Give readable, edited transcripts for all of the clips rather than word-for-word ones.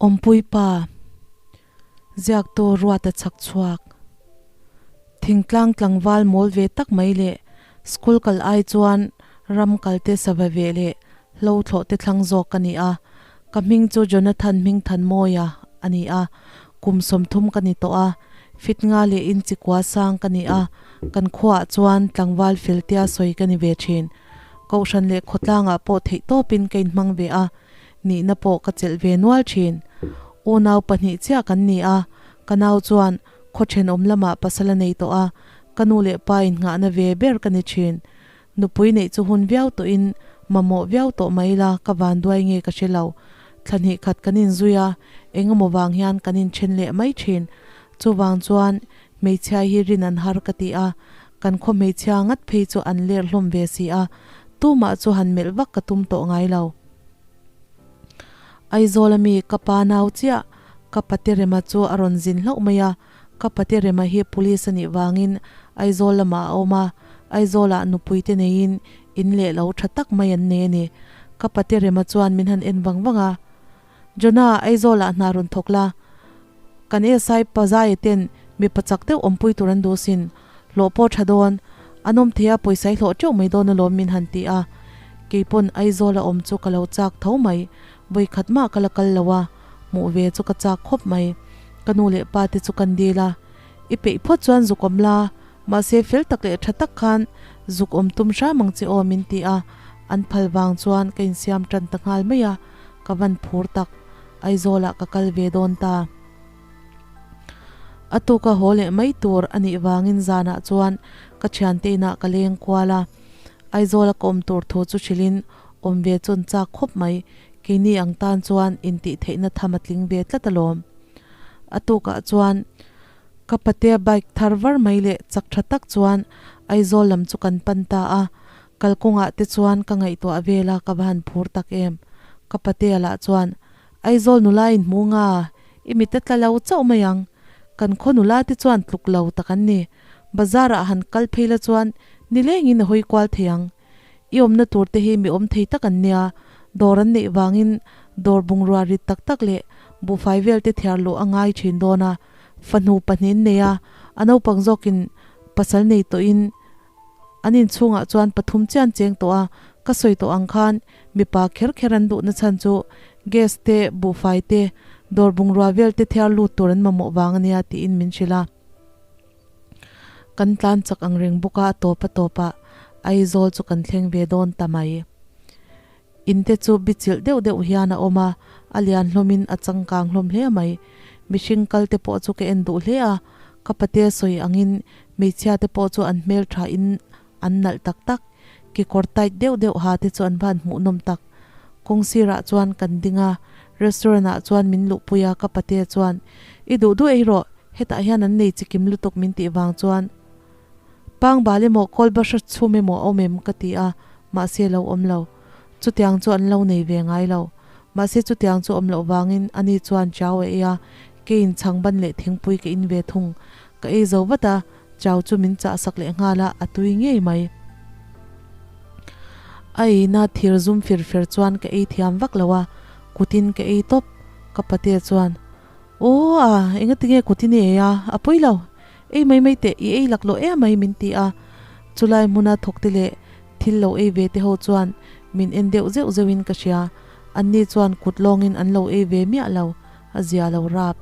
Awmpui pa, ziaktu Ruata chhak chhuak. Thingtlang tlangval mawl ve tak mai leh school kal ai chuan ram kal te sava ve leh hlo thlawh te thlang zawk ka ni a. Ka hming chu Jonathan Hmingthanmawia a ni a, kum 30 ka ni tawh a, fit nga leh inchi kua sang ka ni a, kan khuaah chuan tlangval fel tia sawi ka ni ve thin. Kohhran leh khawtlangah pawh theihtawpin ka inhmang ve a, nihna pawh ka chelh ve nual thin. Unau pahnih chiah kan ni a, ka nau chuan khaw thenawm lamah pasal a nei tawh a, ka nu leh pa innghahna ve ber ka ni thin. Nupui neih chu hun viau tawhin mamawh viau tawh mai la ka vanduai nge ka hre lo. Thla hnih khat kan inzui a, engemaw vang hian kan inthen leh mai thin. Chuvang chuan hmeichhia hi rin an har ka ti a, kan khaw hmeichhia ngat phei chu an ler hlawm ve si a, tumah chu han melh vak ka tum tawh ngai lo. Aizawl ami ka pa nau chiah ka pate Rema chu a rawn zin hlauh mai a, ka pate Rema hi police a nih vangin Aizawl lamah a awm a, Aizawlah nupui te neiin in leh lo tha tak mai an nei a ni. Ka pate Rema chuan min han en vang vang a, Jonah, Aizawlah hna rawn thawk la, kan SI Pazaia ten mipa chak deuh awmpui tur an duh sin, hlawh pawh tha dawn, an awm thei a pawisa i hlawh teuh mai dawn alawm min han ti a, keipawn Aizawla awm chu ka lo chak tho mai, vawikhat mah ka la kal lo a, hmuh ve chu ka chak khawp mai, ka nu leh pa te chu kan dil a, i peih phawt chuan zuk awm la, mahse fel tak leh tha tak khan zuk awm tum hram ang che aw min ti a, an phal vang chuan ka insiam tan ta nghal mai a. Ka van phur tak, Aizawlah ka kal ve dawn ta. A tuka haw leh mai tur a nih vangin zanah chuan ka thiante inah ka leng kual a. Aizawla ka awm tur thu chu hrilhin awm ve chuan chak khawp mai, keini ang tan chuan intih theihna tham a tling ve tlat alawm. A tukah chuan ka patea bike thar var mai leh chak tha tak chuan Aizawl lam chu kan pan ta a. Kalkawngah te chuan ka ngaihtuah vel a, ka va han phur tak em. Ka patea lah chuan, Aizawl nula in hmu nga, i mit a tla lo chauh mai ang. Kan khaw nula te chuan tluk lo tak an ni. Bazar ah han kal phei la chuan nilengin a hawi kual thei ang. I awmna tur te hi mi awm thei tak an nia, dawr an neih vangin dawr bungrua rit tak tak leh buhfai vel te thiar luh a ngai thin dawn a. Fanu pahnih an nei a, a naupang zawkin pasal nei tawhin An inchhungah chuan pathum chian cheng tawh a, ka sawi tawh ang khan mipa kher kher an duhna chhan chu gas te, buhfai te, dawr bungrua vel te thiar lut tur an mamawh vang ania tiin min hrilh a. Kan tlan chak ang reng bawk a, a tawp a tawpah Aizawl chu kan thleng ve dawn ta mai. In te chu bichilh deuh deuh hian a awm a, a lian hlawmin a changkang hlawm hle mai. Mihring kal te pawh chu ka en duh hle a, ka pate sawi angin hmeichhia te pawh chu an hmel tha in an nalh tak tak, kekawr tight deuh deuh ha te chu an van hmuhnawm tak. Kawng sirah chuan kan ding a, restaurant ah chuan min luhpui a, ka pate chuan, I duh duh ei rawh, hetah hian an nei chikim lutuk min tih vang chuan, Pangbal emaw kawlbahra chhum emaw a awm em ka ti a, mahse lo awm lo. Chutiang chu an lo nei ve ngai lo. Mahse chutiang chu awm loh vangin ani chuan chau a ei a, keiin chhangban leh thingpui ka in ve thung. Ka ei zo vat a, chau chu min chah sak leh nghal a, a tui ngei mai. A eina thir zum fir fer chuan ka ei thiam vak lo a, kutin ka ei tawp. Ka pate chuan, Aw a, engatinge kutin i ei a, a pawi lo. Ei mai mai teh, i ei laklawh em mai min ti a. Chulai hmuna thawkte leh thil lo ei ve te ho chuan min en deuh zeuh zeuhin ka hria. Anni chuan kut lawngin an lo ei ve miah lo, a zia lo rap.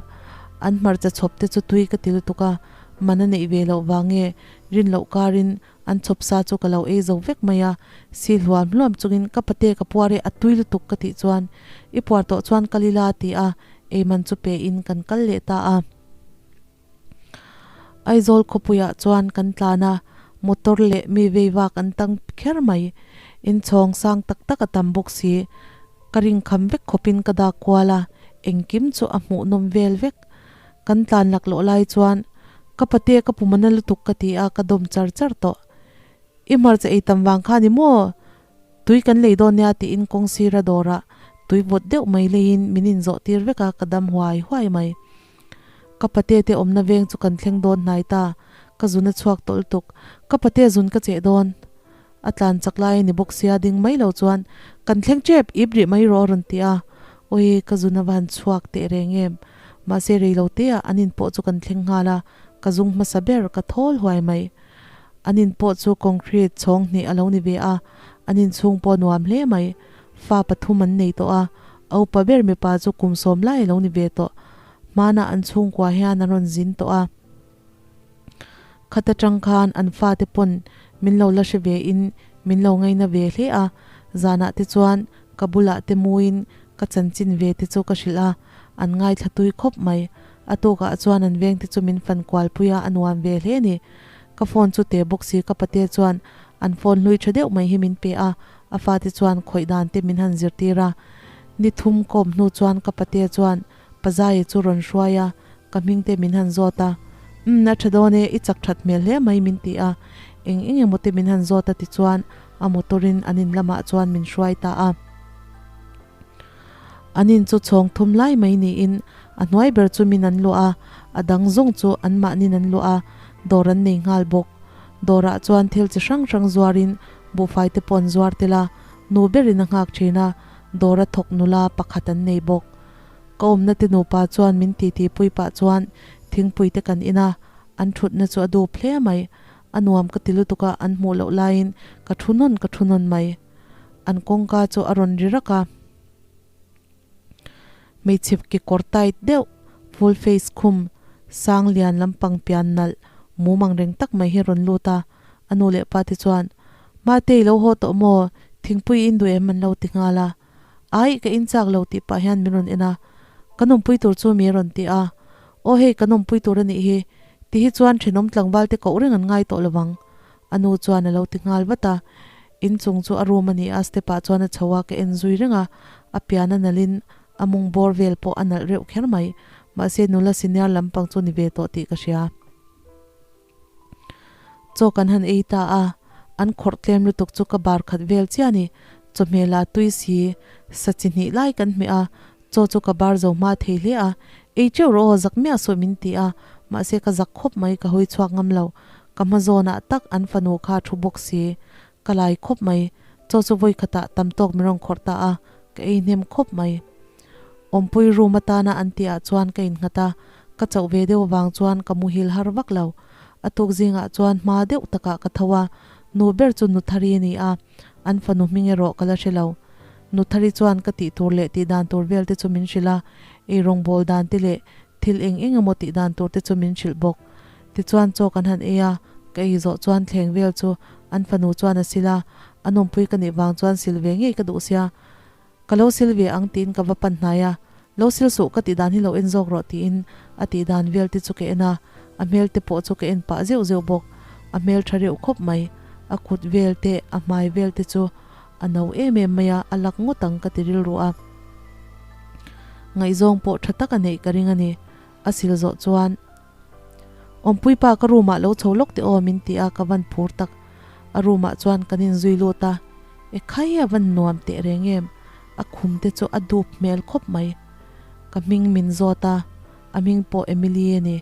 An hmarcha chhawp te chu tui ka ti lutuk a, man a neih ve loh vang nge rin loh karin an chhawp sa chu ka lo ei zo vek mai a. Si hluam hluam chungin ka pate ka puar e a tui lutuk ka tih chuan i puar tawh chuan kal ila ti a, ei man chu pe in kan kal leh ta a. Aizawl khawpuiah chuan kan tlan a, motor leh mi vei vak an tang kher mai. Inchhawng sang tak tak a tam bawk si. Ka ringkham vek khawpin ka dak kual a, engkim chu a hmuhnawm vel vek. Kan tlan laklawh lai chuan, Ka pate ka pum a na lutuk ka ti a, ka dawm char char tawh. I hmarcha ei tam vang kha ni maw? Tui kan lei dawn nia tiin kawng sira dawrah tui vawt deuh mai leiin min inzawh tir vek a, ka dam huai huai mai. Ka pate te awmna veng chu kan thleng dawn hnai ta, ka zun a chhuak tawlh tuk. Ka pate zun ka cheh dawn. A tlan chak lai a ni bawk sia ding mai lo chuan kan thleng tep ip rih mai rawh a rawn ti a. Awi, ka zun a van chhuak teh reng em? Mahse reiloteah an in pawh chu kan thleng nghal a, ka zung hmasa ber ka thawl huai mai. An in pawh chu concrete chhawng hnih a lo ni ve a, an inchhung pawh nuam hle mai. Fa pathum an nei tawh a, a upa ber mipa chu kum sawm lai a lo ni ve tawh. Hmanah an chhungkua hian an rawn zin tawh a. Khat atang khan an fate pawn min lo la hre ve in min lo ngaina ve hle a, zanah te chuan ka bulah te muin ka chanchin ve te chu ka hrilh a, an ngaithla tui khawp mai. A tukah chuan an veng te chu min fan kual pui a, a nuam ve hle ni. Ka phone chu te bawk si ka pate chuan an phone hlui tha deuh mai hi min pe a, a fate chuan khawih dan te min han zirtir a. Ni thum kawm hnu chuan ka pate chuan Pazaia chu rawn hruai a, ka hming te min han zawt a. Umm, a tha dawn e, i chak that hmel hle mai min ti a. Eng eng emaw te min han zawt a tichuan a motor in an in lamah chuan min hruai ta a. An in chu chhawng thum lai mai niin a hnuai ber chu min an luah a, a dang zawng chu anmahnin an luah a, dawr an nei nghal bawk. Dawrah chuan thil chi hrang hrang zuarin buhfai te pawh an zuar tel a, nu berin a nghak thin a, dawra thawk nula pakhat an nei bawk. Ka awmna te nupa chuan min titi pui pah chuan thingpui te kan in a, an thutna chu a dup hle mai. A nuam ka ti lutuk a, an hmuh loh laiin ka thu nawn ka thu nawn mai. An kawngka chu a rawn ri rak a. Hmeichhe kekawr tight deuh, full face khum, sang lian lampang pian nalh, mum ang reng tak mai hi a rawn lut a. A nu leh pa te chuan, Mate i lo haw tawh maw? Thingpui i induh em? an lo ti nghal a. Ai, ka inchak lo tih pah hian min rawn en a, Ka nawmpui tur chu mi a rawn ti a. Aw hei, ka nawmpui tur a nih hi. Ti hi chuan thenawm tlangval te koh reng an ngai tawh lo vang. A nu chuan a lo ti nghal vat a. Inchung chu a room a ni a, step ah chuan a chho a, ka en zui reng a. A pian a nalh in a mung bawr vel pawh a nalh reuh kher mai. Mahse nula senior lampang chu ni ve tawh tih ka hria. Chaw kan han ei ta a, an khawrh tlem lutuk chu ka bar khat vel chiah a ni. Chawhmeh lah tui si, sa chi hnih lai kan hmeh a, chaw chu ka bar zo hma thei hle a. Ei teuh rawh aw, zak miah suh min ti a, mahse ka zak khawp mai, ka hawi chhuak ngam lo. Ka hma zawnah tak an fanu kha a thu bawk si, ka lai khawp mai. Chaw chu vawi khatah tam tawk min rawn khawrh ta a, ka ei hnem khawp mai. Awmpui room atana an tihah chuan ka innghat a, ka chauh ve deuh avang chuan ka muhil har vak lo. A tuk zingah chuan hma deuh takah ka tho a, nu ber chu Nuthari a ni a, an fanu hming erawh ka la hre lo. Nuthari chuan ka tih tur leh tih dan tur vel te chu min hrilh a, eirawngbawl dan te leh thil eng eng emaw tih dan tur te chu min hrilh bawk. Tichuan chaw kan han ei a, ka ei zawh chuan thleng vel chu an fanu chuan a sil a, a nawmpui ka nih vang chuan sil ve ngei ka duh sia. Ka lo sil ve ang tiin ka va pan hnai a, Lo sil suh ka tih dan hi lo en zawk rawh tiin a tih dan vel te chu ka en a, a hmel te pawh chu ka en pah zeuh zeuh bawk. A hmel tha reuh khawp mai, a kut vel te, a hmai vel te chu a no em em mai a, a lak ngawt ang ka ti rilru a. Ngaihzawng pawh tha tak a neih ka ring a ni. A sil zawh chuan, Awmpui pa ka room ah lo chho lawk teh aw min ti a, ka van phur tak. A room ah chuan kan inzui lut a, e khai a van nuam teh reng em, a khum te chu a dup hmel khawp mai. Ka hming min zawt a, a hming pawh Emily a ni.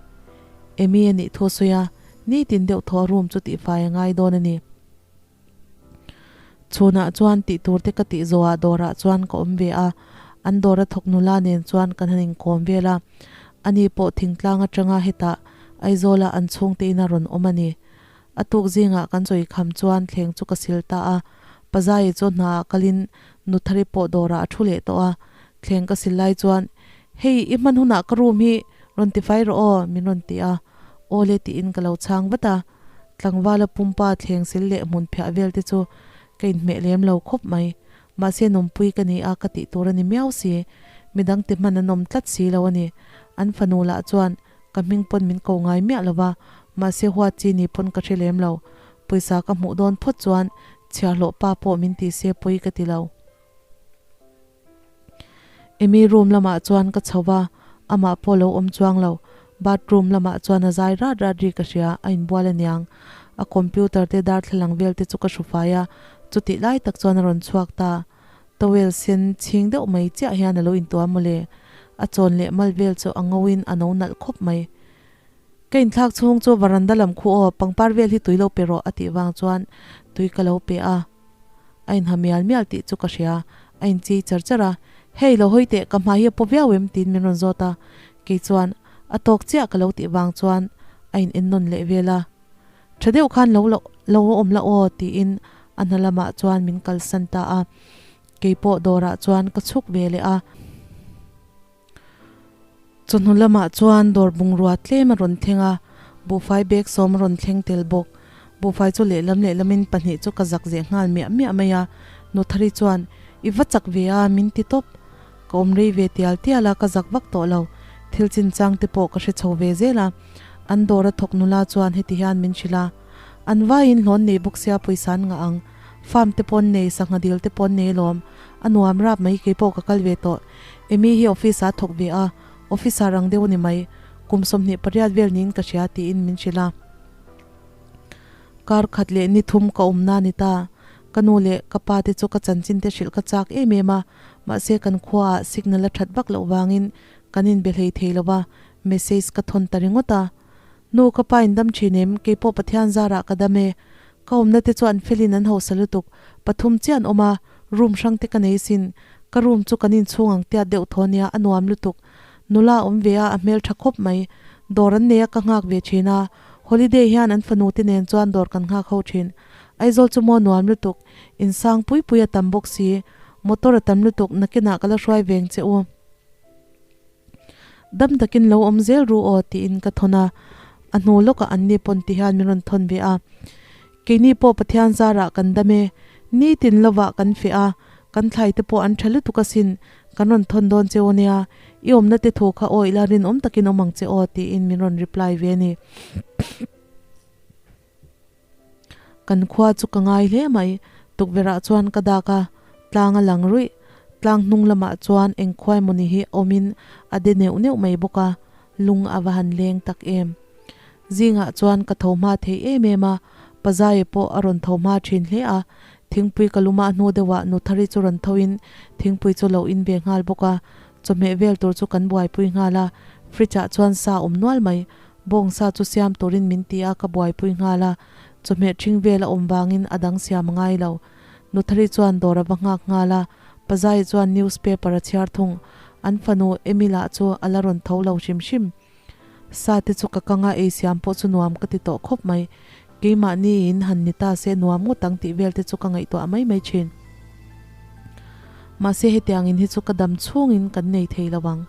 Emy a nih thu a sawi a, nitin deuh thaw a room chu tihfai a ngai dawn a ni. Chhunah chuan tih tur te ka tih zawhah dawrah chuan ka awm ve a, an dawra thawk nula nen chuan kan han inkawm vel a. Ani pawh thingtlang atanga hetah Aizawla an chhungte ina rawn awm a ni. A tuk zingah kan chawi kham chuan thleng chu ka sil ta a, Pazaii chu hnaah kalin Nuthari pawh dawrah a thu leh tawh a. Thleng ka sil lai chuan, Hei, i hman hunah ka room hi rawn tifai rawh aw, min rawn ti a. Aw le tiin ka lo chhang vat a. Tlangvala pumpa thleng sil leh hmun phiah vel te chu ka inhmeh lem lo khawp mai. Mahse nawmpui ka ni a ka tih tur a ni miau si. Midang ti hman an awm tlat si lo a ni. An fanu lah chuan ka hming pawn min ko ngai miah lo va, mahse huat chi ni pawn ka hre lem lo. Pawisa ka hmuh dawn phawt chuan chhiahhlawh pa pawh min ti se pawi ka ti lo. Amy room lamah chuan ka chho va, amah pawh lo awm chuang lo. Bathroom lamah chuan a zai rat rat ri ka hria, a inbual aniang. A computer te darthlalang vel te chu ka hru fai a, chutih lai tak chuan a rawn chhuak ta. Towel sen chhing deuh mai chiah hian a lo intuam mawle. A chawn leh mal vel chu a ngo in a no nalh khawp mai. Ka inthlak chhung chu varanda lam khu aw, pangpar vel hi tui lo pe rawh a tih vang chuan tui ka lo pe a. A inha mial mial tih chu ka hria, a inchei char char a. Hei lo hawi teh ka hmai hi a paw viau em tiin min rawn zawt a, kei chuan a tawk chiah ka lo tih vang chuan a in en nawn leh vel a. Tha deuh khan lo lo awm la aw tiin a hna lamah chuan min kalsan ta a, kei pawh dawrah chuan ka chhuk ve leh a. Chawhnu lamah chuan dawr bungrua tlem a rawn thleng a, buhfai bag sawm a rawn thleng tel bawk. Buhfai chu lehlam lehlamin pahnih chu ka zak zeh nghal miah miah mai a, Nuthari chuan, I va chak ve a, min ti tawp. Ka awm rei ve tial tial a, ka zak vak tawh lo. Thil chinchang te pawh ka hre chho ve zel a. An dawr a thawk nula chuan heti hian min hrilh a, An vaiin hlawn nei bawk sia pawisa an ngah ang. Farm te pawn nei, sangha dil te pawn nei alawm. A nuam rap mai, kei pawh ka kal ve tawh. Amy hi office ah a thawk ve a, officer ang deuh a ni mai. Kum 28 vel niin ka hria tiin min hrilh a. Kar khat leh ni thum ka awm na ni ta. Ka nu leh ka pa te chu ka chanchin te hrilh ka chak em em a, mahse kan khua ah signal a that vak loh vangin kan inbe hlei thei lo va, message ka thawn ta ringawt a. Nu ka pa in dam thin em? Keipawh Pathian zarah ka dam e. Ka awmna te chu an felin an hausa lutuk. Pathum chiah an awm a, room hrang te ka nei sin. Ka room chu kan inchhung ang tiat deuh thaw nia, a nuam lutuk. Nula a awm ve a, a hmel tha khawp mai. Dawr an nei a ka nghak ve thin a. Holiday hian an fanu te nen chuan dawr kan nghak ho thin. Aizawl chu maw nuam lutuk. Insang pui pui a tam bawk si. Motor a tam lutuk, nakinah ka la hruai veng che u. Dam takin lo awm zel ru aw tiin ka thawn a, a hnu lawkah anni pawn ti hian min rawn thawn ve a. Keini pawh Pathian zarah kan dam e, nitin lovah kan feh a, kan thlai te pawh an tha lutuk asin, kan rawn thawn dawn che aw nia, i awmna te thu kha aw ila rinawm takin awm ang che aw tiin min rawn reply ve a ni. Kan khua chu ka ngai hle mai, tukverhah chuan ka dak a, tlang a lang ruih. Tlang hnung lamah chuan eng khuai mawni hi awmin a de neuh neuh mai bawk a, lung a va han leng tak em. Zingah chuan ka tho hma thei em em a, Pazaia pawh a rawn tho hma thin hle a, thingpui ka lumah hnu deuhah Nuthari chu rawn thoin thingpui chu lo in ve nghal bawk a, chawhmeh vel tur chu kan buaipui nghal a, fridge ah chuan sa awm nual mai, Bawngsa chu siam turin min ti a, ka buaipui nghal a, chawhmeh ṭhing vel a awm vangin a dang siam a ngai lo. Nuthari chuan dawr a va nghak nghal a, Pazai chuan newspaper a chhiar thung. An fanu Emi lah chu a la rawn tho lo hrim hrim. Sa te chu ka kang a, ei siam pawh chu nuam ka ti tawh khawp mai. Keimahni in han ni ta se nuam ngawt ang tih vel te chu ka ngaihtuah mai mai thin. Mahse hetiang in hi chu ka dam chhungin kan nei thei lo ang.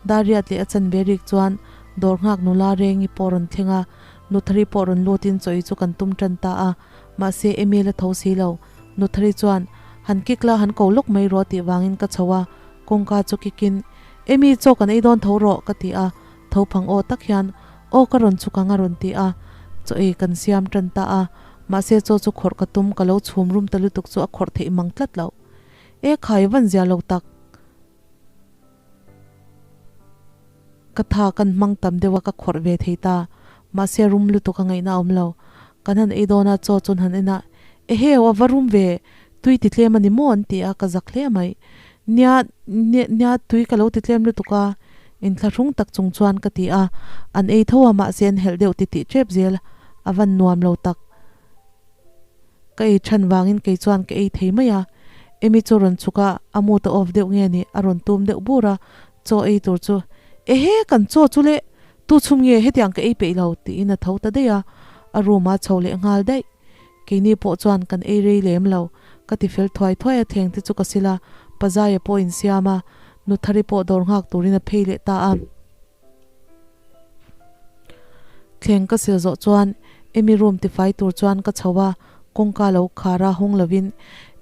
Dariat leh a chanve rik chuan dawr nghak nula Rengi pawh rawn thleng a, Nuthari pawh rawn lutin chaw ei chu kan tum tan ta a, mahse Emil a tho si lo. Nuthari chuan, Han kik la, han ko lawk mai rawh tih vangin ka chho a, kawngka chu kikin, Emi, chaw kan ei dawn tho rawh ka ti a, tho phang aw tak hian, Aw ka rawn chhuk ang a rawn ti a, chaw ei kan siam tan ta a, mahse chaw chu khawrh ka tum, ka lo chhum rum ta lutuk chu a khawrh theih mang tlat loh. E khai van zia lo tak! Ka tha kan hmang tam deuh a ka khawrh ve thei ta. Mahse rum lutuk a ngaihna a awm lo. Kan han ei dawn a chaw chuan han en a, Eheu a va rum ve, tui ti tlem a ni maw an ti a ka zak hle mai. Nia, nia tui ka lo ti tlem lutuk a, inthlahrung tak chung chuan ka ti a, an ei tho a mahse an helh deuh titih tep zel, a van nuam lo tak. Ka ei than vangin kei chuan ka ei thei mai a, Amy chu rawn chhuk a, a mood a off deuh nge ni, a rawn tum deuh bur a, chaw ei tur chu, Ehe, kan chaw chu le, tu chhum nge hetiang ka ei peih lo, tiin a tho ta daih a, a room a chho leh nghal daih. Keini pawh chuan kan ei rei lem lo, ka ti fel thuai thuai a, thleng te chu ka sil a, Pazaia pawh insiam a, Nuthari pawh dawr nghak turin a phei leh ta a. Thleng ka sil zawh chuan Emy room tifai tur chuan ka chho a, kawngka lo khar a hawng lovin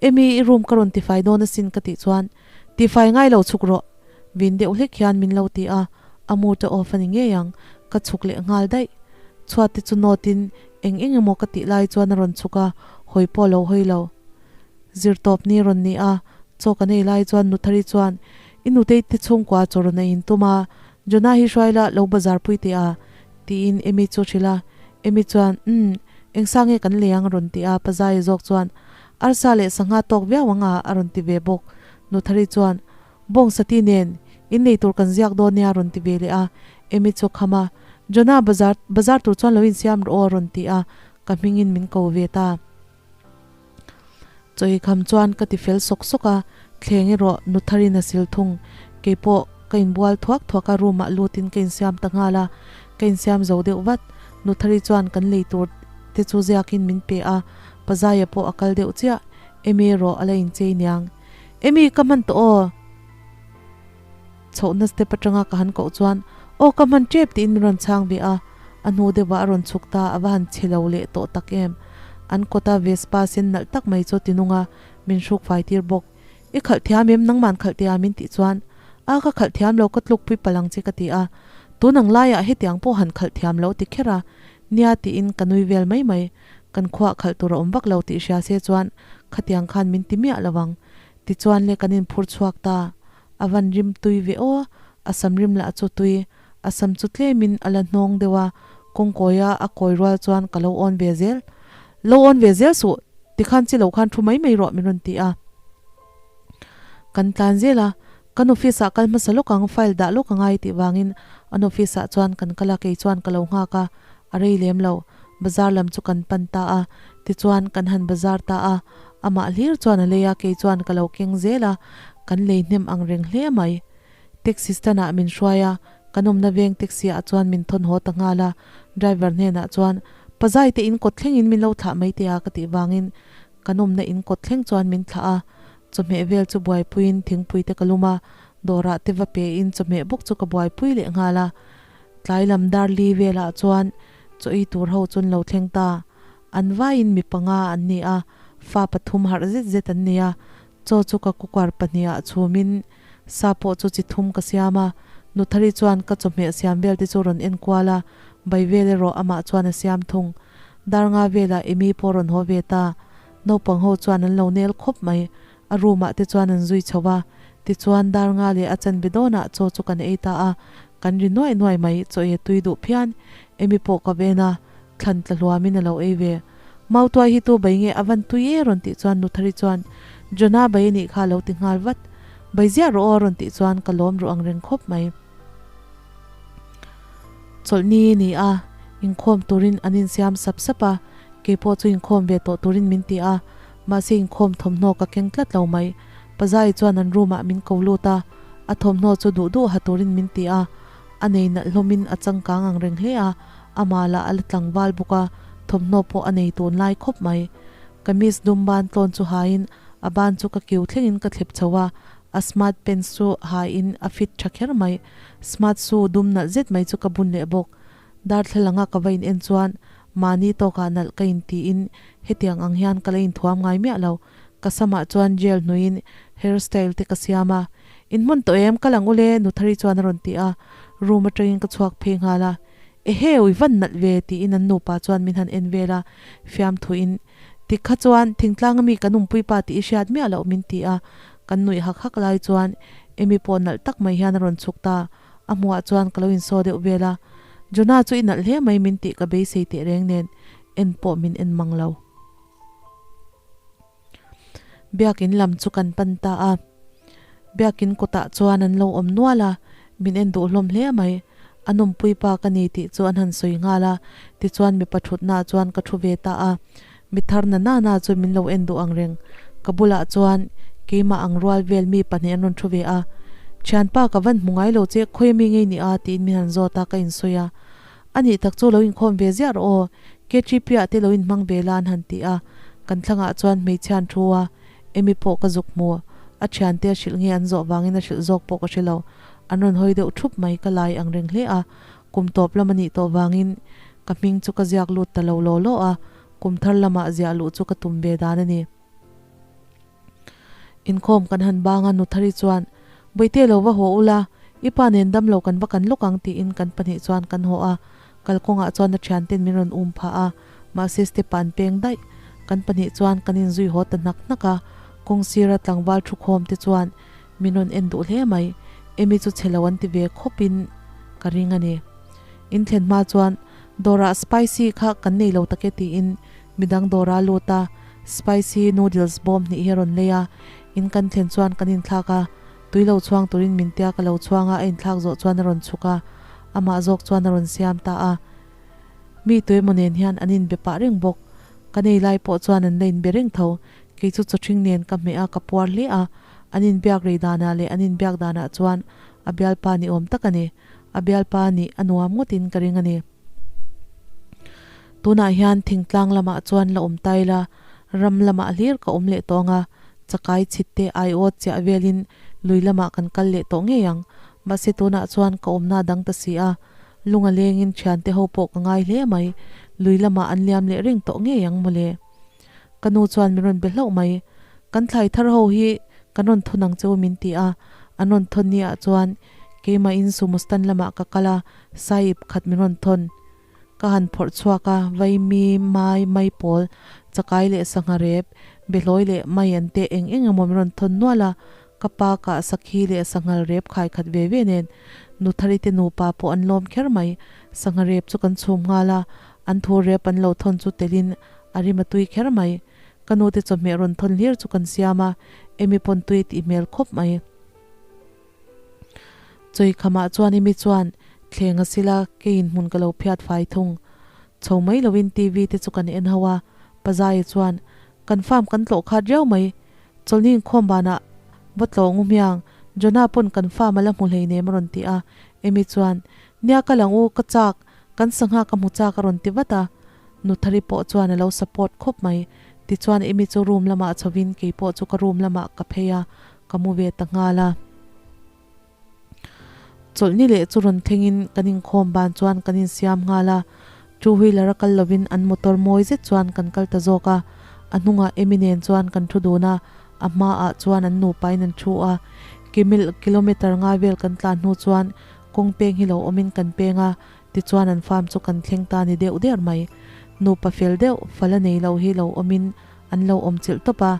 Emy i room ka rawn tifai dawn asin ka tih chuan Tifai ngai lo chhuk rawh vin deuh hlek hian min lo ti a, a mood a off a ni ngei ang, ka chhuk leh nghal daih. Chhuat te chu nawt in eng eng emaw ka tih lai chuan a rawn chhuk a, hawi pawh lo hawi lo. Zirtawp ni rawn ni a, chaw kan ei lai chuan Nuthari chuan I nutei te chhungkua chaw rawn ei in tum a, Jonah hi hruai la lo bazar pui teh a, tiin Amy chu hrilh a. Amy chuan, Umm, eng sa nge kan lei ang a rawn ti a, Pazaia zawk chuan, Arsa leh sangha tawk viau ang a, a rawn ti ve bawk. Nuthari chuan, Bawng sati nen, in lei tur kan ziak dawn nia a rawn ti ve leh a. Amy chu a kham a, Jonah bazar bazar tur chuan lo insiam rawh aw a rawn ti a, ka hmingin min ko ve ta. Chawi kham chuan ka ti fel sawk sawk a, Thleng erawh nu tharin a sil thung. Keipawh ka inbual thuak thuak a, room ah lutin ka insiam ta nghal a, ka insiam zo deuh vat. Nu thari chuan kan lei tur te chu ziakin min pe a, Pazaia pawh a kal deuh chiah. Emy erawh a la inchei niang. Emy, ka hman tawh aw! Chhohna step atanga ka han koh chuan, Aw ka hman tep tiin min rawn chhang ve a, a hnu deuhah a rawn chhuk ta, a va han chhe lo leh tawh tak em. An kawta Vespa sen nalh tak mai chu tinung a, min hruk fai tir bawk. I khalh thiam em nangman khalh tia min tih chuan, A ka khalh thiam lo ka tluk pui palh ang che ka ti a, tun ang laiah hetiang pawh han khalh thiam lo ti kher a, nia tiin ka nui vel mai mai. Kan khuah khalh tur a awm vak lo tih hria se chuan khatiang khan min ti miah lo ang. Tichuan le kan inphur chhuak ta. A van rim tui ve aw, a sam rim lah chu tui, a sam chu tlemin a la hnawng deuh a, kawngkawia a kawi rual chuan ka lo awn ve zel. Lo awn ve zel suh, tikhan chi lo khan thu mai mai rawh min rawn ti a. Kan tlan zel a, kan office ah kal hmasa lawk ang, file dah lawk a ngai tih vangin an office ah chuan kan kal a, kei chuan ka lo nghak a, a rei lem lo, bazar lam chu kan pan ta a, tichuan kan han bazar ta a, Amah hlir chuan a lei a, kei chuan ka lo keng zel a, kan lei hnem ang reng hle mai. Taxi stand ah min hruai a, kan awmna veng taxi ah chuan min thawn haw ta nghal a, driver hnenah chuan, Pazai te in kawt thleng in min lo thlah mai teh a ka tih vangin kan awmna in kawt thleng chuan min thlah a, chawhmeh vel chu buaipuiin thingpui te ka lum a, dawrah te va pe in chawhmeh bawk chu ka buaipui leh nghal a. Tlai lam dar li velah chuan chaw ei tur ho chu an lo thleng ta. An vaiin mi panga an ni a, fa pathum harh zet zet an ni a. Chaw chu ka kukuar pahniha chhumin sa pawh chu chi thum ka siam a. Nuthari chuan ka chawhmeh siam vel te chu rawn en kual a, bai vel erawh amah chuan a siam thung. Dar nga velah Amy pawh rawn haw ve ta. Naupang ho chuan an lo nel khawp mai. A room ah te chuan an zui chho a. Tichuan dar nga leh a chanve dawnah chaw chu kan ei ta a. Kan ri nuai nuai mai, chaw ei a tui duh phian. Amy pawh ka ven a. Thlan tla hluamin a lo ei ve. Mautuai hi tu bai nge a van tui e rawn tih chuan Nuthari chuan Jonah bai anih kha a lo ti nghal vat. Bai ziah rawh aw rawn tih chuan ka lawm ruh ang reng khawp mai. Chawlhni a ni a, inkhawm turin an insiam sap sap a, keipawh chu inkhawm ve tawh turin min ti a, mahse inkhawm thawmhnaw ka keng tlat lo mai. Pazai chuan an room ah min ko lut a, a thawmhnaw chu duh duh ha turin min ti a, a nei nalh hlawmin a changkang ang reng hle a, Amah lah a la tlangval bawk a, thawmhnaw pawh a nei tun lai khawp mai. Kamis dum ban tlawn chu hain a ban chu ka kiu thlengin ka thlep chho a, a smart pants chu hain a fit tha kher mai. Smart shoe dum nalh zet mai chu ka bun leh bawk. Darthlalanga ka va in en chuan mahni tawkah nalh ka in tiin hetiang ang hian ka la inthuam ngai miah lo. Ka samah chuan gel hnuiin hair style te ka siam a. In hmun tawh em? Ka lang ule Nuthari chuan a rawn ti a. Room atangin ka chhuak phei nghal a. Ehe, ui van nalh ve, tiin an nupa chuan min han en vel a, fiamthuin, Tik kha chuan thingtlang ami kan awmpui pa tih i hriat miah loh min ti a, kan nuih hak hak lai chuan Amy pawh nalh tak mai hian a rawn chhuk ta, a hmuhah chuan ka lo insaw deuh vel a, Jonah chu i nalh hle mai min tih ka beisei teh reng nen en pawh min en mang lo. Biakin lam chu kan pan ta a, Biakin kawtah chuan an lo awm nual a, min en duh hlawm hle mai. A nawmpui pa ka ni tih chu an han sawi nghal a, tichuan mipa thutnaah chuan ka thu ve ta a. Mi thar na na na chu min lo en duh ang reng. Ka bulah chuan keimah ang rual vel mi pahnih an rawn thu ve a. Thianpa ka van hmu ngai lo che, khawi ami ngei ni a? tiin min han zawt a, ka insawi a. A nih tak chu lo inkhawm ve ziah rawh aw, KTP ah te lo inhmang ve la an han ti a. Kan thlangah chuan hmeichhia an thu a, Amy pawh ka zuk hmu. A thiante a hrilh nge an zawh vangin a hrilh zawk pawh ka hre lo. An rawn hawi deuh thup mai ka lai ang reng hle a. Kum tawp lam a nih tawh vangin ka hming chu ka ziak lut ta lo law law a, kum thar lamah ziah luh chu ka tum ve dan a ni. Inkhawm kan han bang a, Nuthari chuan, Bawihte lo va haw ula, i pa nen dam lo kan va kan lawk ang tiin kan pahnih chuan kan haw a. Kalkawngah chuan a thianten min rawn um phah a, mahse step ah an peng daih. Kan pahnih chuan kan inzui haw ta hnak hnak a, kawng sira tlangval thukhawm te chuan min rawn en duh hle mai. Amy chu chhe lo an ti ve khawp in ka ring a ni. In thlen hma chuan dawrah spicy kha kan nei lo tak e tiin midang dawra lut a, spicy noodles bawm hnih hi a rawn lei a. In kan thlen chuan kan inthlak a, Tui lo chhuang turin min tia ka lo chhuang a, a inthlak zawh chuan a rawn chhuk a, amah zawk chuan a rawn siam ta a. Mi tuemaw nen hian an inbe pah reng bawk. Ka nei lai pawh chuan an la inbe reng tho. Kei chu chawthring nen ka hmeh a, ka puar hle a. An inbiak rei danah leh an inbiak danah chuan a bialpa ni awm tak a ni. A bialpa nih a nuam ngawtin ka ring a ni. Tunah hian thingtlang lamah chuan la awm ta ila, ram lamah hlir ka awm leh tawh ang a, chakai chhit te aiawt chiah velin lui lamah kan kal leh tawh ngei ang. Mahse tunah chuan ka awmna dang ta si a, lung a lengin thiante ho pawh ka ngai hle mai, lui lamah an liam leh reng tawh ngei ang mawle. Ka nu chuan min rawn be hlauh mai. Kan thlai thar ho hi kan rawn thawn ang che u min ti a, an rawn thawn ni ah chuan keimahin sumo stand lamah ka kal a, sahib khat min rawn thawn. Ka han phawrh chhuak a, vaimi, mai, maipawl, chakai leh sangha rep, behlawi leh mai an te eng eng emaw min rawn thawn nual a, ka pa kah sakhi leh sanghal rep khai khat ve ve nen Nuthari te nupa pawh an lawm kher mai. Sangha rep chu kan chhum nghal a, an thu rep an lo thawn chu telin a rim a tui kher mai. Ka nu te chawhmeh rawn thawn hlir chu kan siam a, Amy pawn tui tih hmel khawp mai. Chawi khamah chuan Amy chuan thleng a sil a, keiin hmun ka lo phiat fai thung. Chho mai loin TV te chu kan en ho a, Pazaia chuan, Kan farm kan tlawh khat riau mai, chawlhni inkhawm banah va tlawh ngu hmiang, Jonah pawn kan farm a la hmu hleinem a rawn ti a, Amy chuan, Nia ka lang u, ka chak, kan sangha ka hmu chak a rawn ti vat a. Nuthari pawh chuan a lo support khawp mai. Tichuan Amy chu room lamah chhovin kei pawh chu ka room lamah ka phei a, ka mu ve ta nghal a. Chawlhni leh chu rawn thlengin kan inkhawm ban chuan kan insiam nghal a, two wheeler a kal lovin an motor mawi zet chuan kan kal ta zawk a. A hnungah Amy nen chuan kan thu dun a, a hmaah chuan an nupain an thu a. Kimil kilometer nga vel kan tlan hnu chuan kawng peng hi lo awmin kan peng a, Tichuan an farm chu kan thleng ta ni deuh der mai. Nupa fel deuh, fal a nei lo hi lo awmin an lo awm chilh tawp a,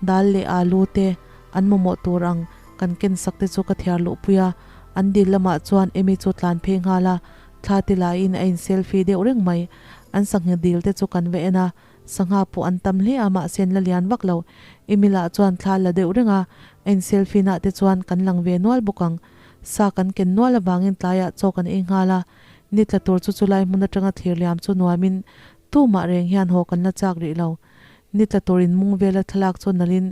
dal leh alu te an mamawh tur ang kan ken sak te chu ka thiar luh pui a, an dil lamah chuan Amy chu tlan phei nghal a, thla ti laiin a in selfie deuh reng mai. An sangha dil te chu kan va en a, sangha pawh an tam hle a mahse an la lian vak lo. Amy lah chuan thla la deuh reng a, a in selfie nah te chuan kan lang ve nual bawk ang. Sa kan ken nual avangin tlaiah chaw kan ei nghal a, ni tla tur chu chulai hmun atanga thlir liam chu nuamin tumah reng hian haw kan la chak rih lo. Ni tla tur in mung vela thlalak chu nalhin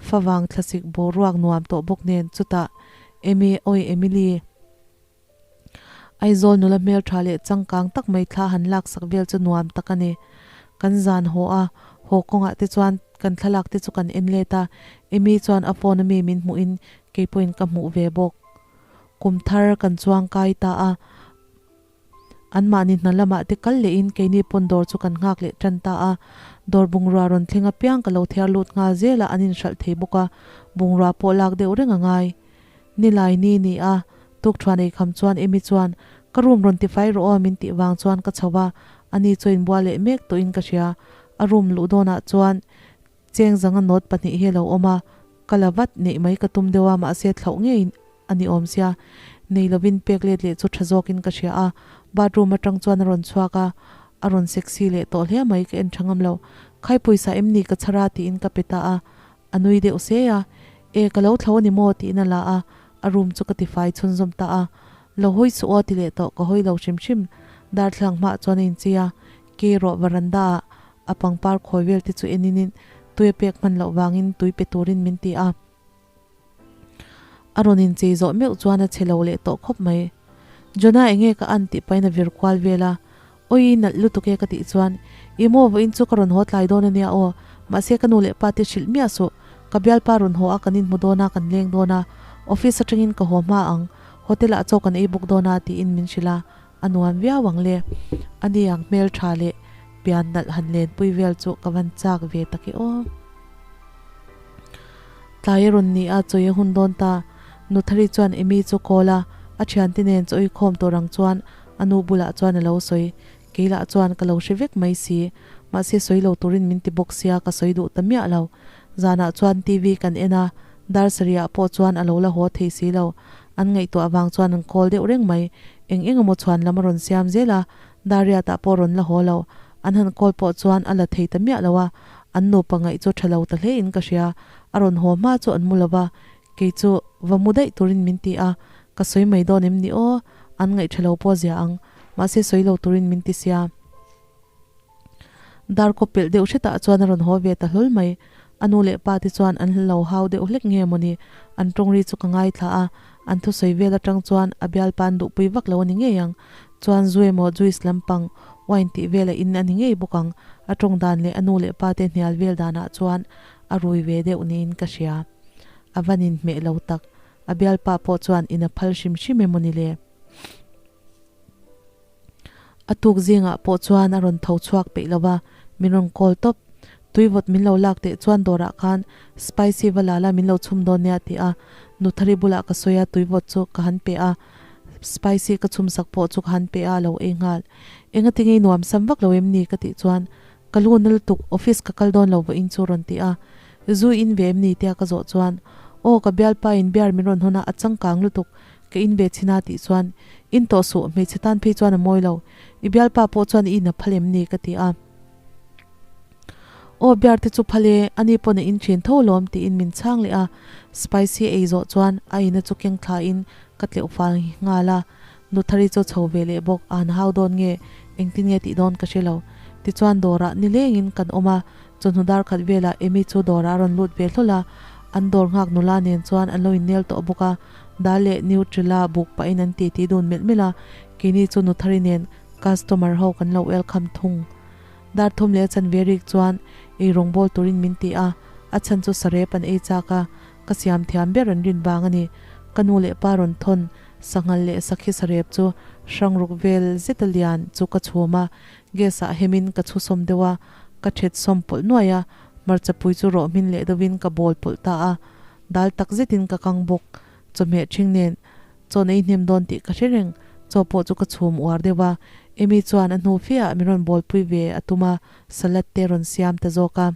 favang thlasik boruak nuam tawh bawk nen chutah Emy awi Emily Aizawl nula hmeltha leh changkang tak mai thla han laksak vel chu nuam tak a ni. Kan zan haw a, haw kawngah te chuan kan thlalak te chu kan en let a, Emy chuan a phone ami min hmuhin Kei pawhin ka hmuh ve bawk. Kum thar kan chuang kai ta a, anmahni hna lamah te kal lehin keini pawn dawr chu kan nghak leh tan ta a. Dawr bungrua rawn thleng apiang ka lo thiar lut nghal zel a, an inhralh thei bawk a, bungrua pawh lak deuh reng a ngai. Nilai ni ni a, tukthuan ei kham chuan Amy chuan, Ka room rawn tifai rawh aw min tih vang chuan ka chho a, ani chu inbual leh mek tawhin ka hria. A room luh dawnah chuan Cheng zanga note pahnih hi a lo awm a, ka la vat neih mai ka tum deuh a, mahse thlauh ngei a ni awm sia. Nei lovin pek let leh chu tha zawkin ka hria a, bathroom atang chuan a rawn chhuak a, a rawn sexy leh tawh hle mai ka en tha ngam lo. Khai pawisa em ni ka chhar a tiin ka pe ta a, a nui deuh se a, E ka lo thlo a ni maw tiin a la a, a room chu ka tifai chhunzawm ta a, lo hawi suh aw ti leh tawh ka hawi lo hrim hrim, darthlalang hmaah chuan a inchei a, Kei rawh varanda ah a pangpar khawi vel te chu en in tui a pek hman loh vangin tui pe turin min ti a. A rawn inchei zawh meuh chuan a che lo leh tawh khawp mai. Jonah enge ka an tih pahin a vir kual vel a, Awii nalh lutuk e ka tih chuan I maw vawiin chu ka rawn haw tlai dawn ania aw, mahse ka nu leh pa te hrilh miah suh, ka bialpa rawn haw a kan inhmu dawn a kan leng dawn a, office atangin ka haw hma ang, hotel ah chaw kan ei bawk dawn a tiin min hrilh a. A nuam viau ang le. A ni ang hmel tha leh pian nalh han lenpui vel chu ka van chak ve tak e aw. Tlai a rawn ni a, chawi a hun dawn ta. Nuthari chuan Amy chu call a, a thiante nen chawi khawm tur ang chuan a nu bulah chuan a lo sawi. Kei lah chuan ka lo hre vek mai si. Mahse sawi lo turin min ti bawk sia ka sawi duh ta miah lo. Zanah chuan TV kan en a, dar sarihah pawh chuan a lo la haw thei si lo. An ngaihtuah avang chuan an call deuh reng mai. Eng eng emaw chhuan lam a rawn siam zel a, Dariat-ah pawh rawn la haw lo. An han call pawh chuan a la thei ta miah lo a, an nupa ngaih chu tha lo ta hle in ka hria. A rawn haw hma chu an mu lo va, kei chu va mu daih turin min ti a, ka sawi mai dawn em ni aw, an ngaih tha lo pawh zia ang, mahse sawi lo turin min ti sia. Dar kaw pelh deuh hretah chuan a rawn haw ve ta hlawl mai. A nu leh pa te chuan an lo hau deuh hlek nge mawni, an tawng ri chu ka ngaithla a, an thusawi vel atang chuan a bialpa an duhpui vak lo a ni ngei ang. Chuan zu emaw juice lampang wine tih vel a in a ni ngei bawk ang, a tawng dan leh a nu leh pa te hnial vel danah chuan a rui ve deuh niin ka hria. A van inhmeh lo tak, a bialpa pawh chuan in a phal hrim hrim emaw ni le? A tuk zingah pawh chuan a rawn tho chhuak peih lo va, min rawn call tawp. Tuivawt min lo lak teh chuan dawrah khan spicy va la la min lo chhum dawn nia ti a, Nuthari bulah ka sawi a, tuivawt chu ka han pe a, spicy ka chhum sak pawh chu ka han pe a, a lo ei nghal. Engati ngei nuam sam vak lo em ni ka tih chuan ka lu na lutuk office ka kal dawn lo vawiin chu rawn ti a, zu in ve em ni tia ka zawh chuan aw ka bialpa in beer min rawn hawn a, a changkang lutuk Ka in ve chhin a tih chuan, In tawh suh, hmeichhe tan phei chuan a mawi lo. I bialpa pawh chuan i in a phal em ni? ka ti a. Aw, bear te chu phal e, ani pawn a in thin tho alawm tiin min chhang leh a. Spicy ei zawh chuan a ina chu keng thla in ka tleuh fal nghal a. Nuthari chu chho ve leh bawk, a han hau dawn nge, engtin nge tih dawn ka hre lo. Tichuan dawrah nilengin kan awm a, chawhnu dar khat velah Amy chu dawrah a rawn lut ve hlawl a, an dawr nghak nula nen chuan an lo innel tawh bawk a. Dal leh Nutrela buk pahin an titi dun melh melh a, keini chu Nuthari nen customer ho kan lo welcome thung. Dar thum leh a chanve rik chuan ei rawngbâwl turin min ti a, a chhan chu sarep an ei chak a, ka siam thiam ber an rin vang a ni. Ka nu leh pa rawn thawn sanghal leh sakhi sarep chu hrangruk vel zeta lian chu ka chhum a, gas ah hemin ka chhu sawm deuh a, ka ṭhet sawm pawlh nuai a, hmarcha pui chu rawh hmin leh deuhin ka bawl pawlh ta a. Dal tak zetin ka kang bawk. Chawhmeh ṭhing nen chawn ei hnem dawn tih ka hre reng. Chaw pawh chu ka chhum uar deuh a. Amy chuan a hnu fiah min rawn bawlpui ve a tum a, salad te rawn siam ta zawk a.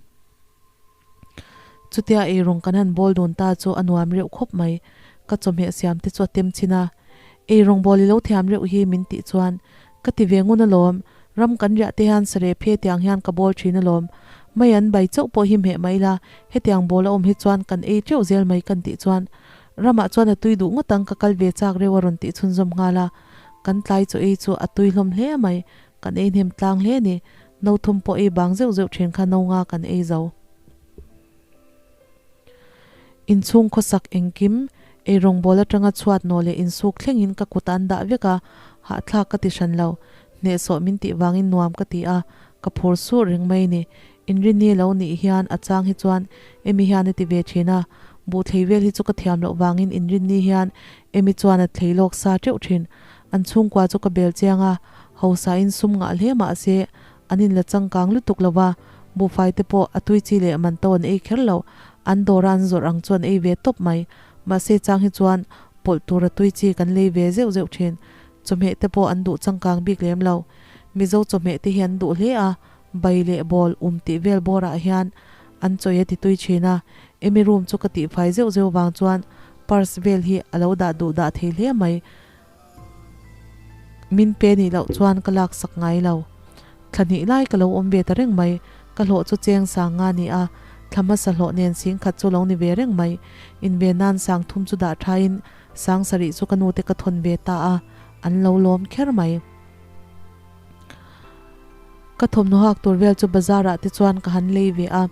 Chutia eirawng kan han bawl dun ta chu a nuam reuh khawp mai. Ka chawhmeh siam te chu a tem chin a. Eirawng bawl i lo thiam reuh hi min tih chuan ka ti ve ngun alawm. Ram kan riah te hian sareh phe tiang hian ka bawl thin alawm. Mai an bai chauh pawh hi hmeh mai la, hetiang bawl a awm hi chuan kan ei teuh zel mai kan tih chuan ramah chuan a tui duh ngawt ang ka kal ve chak reuh a rawn tih chhunzawm nghal a. Kan tlai chaw ei chu a tui hlawm hle mai, kan ei hnem tlang hle ni. No thum pawh ei bang zeuh zeuh thin kha no nga kan ei zo. Inchhung khawsak engkim, eirawngbawl atanga chhuat nawh leh insuk thlengin ka kut an dah vek a, hahthlak ka ti hran lo. Hnehsawh min tih vangin nuam ka ti a, ka phur suh reng mai ni. Inrini lo nih hian a chang hi chuan Emy hian a ti ve thin a, buh thlei vel hi chu ka thiam loh vangin Inrinni hian Emy chuan a thlei lawk sa teuh thin. An chhungkua chu ka bel chiang a, hausain sum ngah hle mah se An inla changkang lutuk lo va, buhfai te pawh a tui chi leh man to an ei kher lo, an dawra an zawrh ang chu an ei ve tawp mai. Mahse chang hi chuan pawlh tura tui chi kan lei ve zeuh zeuh thin. Chawhmeh te pawh an duh changkang bik lem lo. Mizo chawhmeh te hi an duh hle a, bai leh bawl um tih vel bawrah hian an chawi a ti tui thin a. Emy room chu ka tihfai zeuh zeuh vang chuan purse vel hi a lo dah duh dah thei hle mai. Min pe nih loh chuan ka lak sak ngai lo. Thla hnih lai ka lo awm ve ta reng mai. Ka hlawh chu cheng sang nga ni a, thla hmasa hlawh nen sing khat chu lo ni ve reng mai. In ve nan sang thum chu dah thain sang sarih chu ka nute ka thawn ve ta a, an lo lawm kher mai. Ka thawmhnaw hak tur vel chu bazar ah te chuan ka han lei ve a,